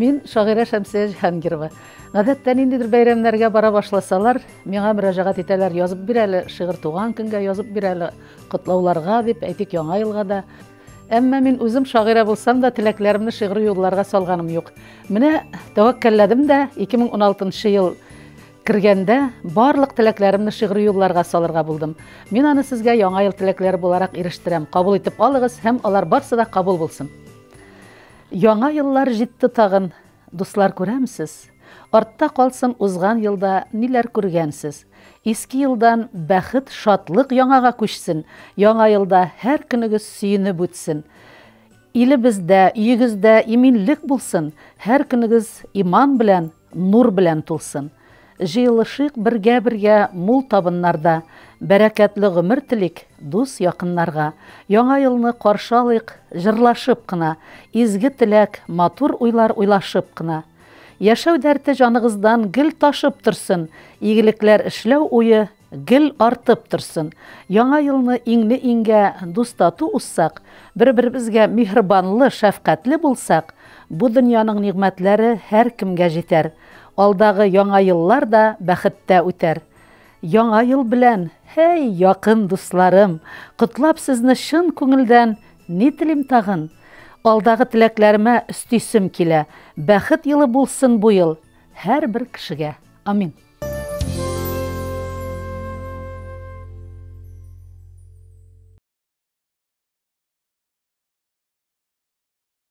Мин шагыйрә Шәмсия Җиһангирова. Гадәттә ниндидер бәйрәмнәргә бара башласалар, миңа мөрәҗәгать итәләр, язып бир әле шигырь туган көнгә, язып бир әле котлауларга дип, әйтик, Яңа елга да. Әмма мин үзем шагыйрә булсам да, теләкләремне шигъри юлларга салганым юк. Менә тәвәккәлләдем дә, 2016 ел кергәндә барлык теләкләремне шигъри юлларга салырга булдым. Мин аны сезгә Яңа ел теләкләре буларак ирештерәм. Кабул итеп алыгыз һәм алар барсы да кабул булсын. Яңа еллар җитте тагын, дуслар күрәмсез? Артта калсын узган елда ниләр күргәнсез. Иске елдан бәхет, шатлык яңага күчсен, Яңа елда һәр көнегез сөенеп үтсен. Илебездә, өегездә иминлек булсын, Һәр көнегез иман белән, нур белән тулсын. Җыелышыйк бергә-бергә мул табыннарда, Бәрәкәтле гомер телик дус-якыннарга. Яңа елны каршы алыйк җырлашып кына, Изге теләк, матур уйлар уйлашып кына. Яшәү дәрте җаныгыздан гел ташып торсын, Игелекләр эшләү уе Гел артып торсын. Яңа елны иңне-иңгә дус-тату узсак, бер-беребезгә миһербанлы, шәфкатьле булсак, бу дөньяның нигъмәтләре һәркемгә җитәр. Алдагы Яңа еллар да бәхеттә үтәр. Яңа ел белән, һәй, якын дусларым! Котлап сезне чын күңелдән ни телим тагын? Алдагы теләкләремә өстисем килә, бәхет елы булсын бу ел һәрбер кешегә. Амин.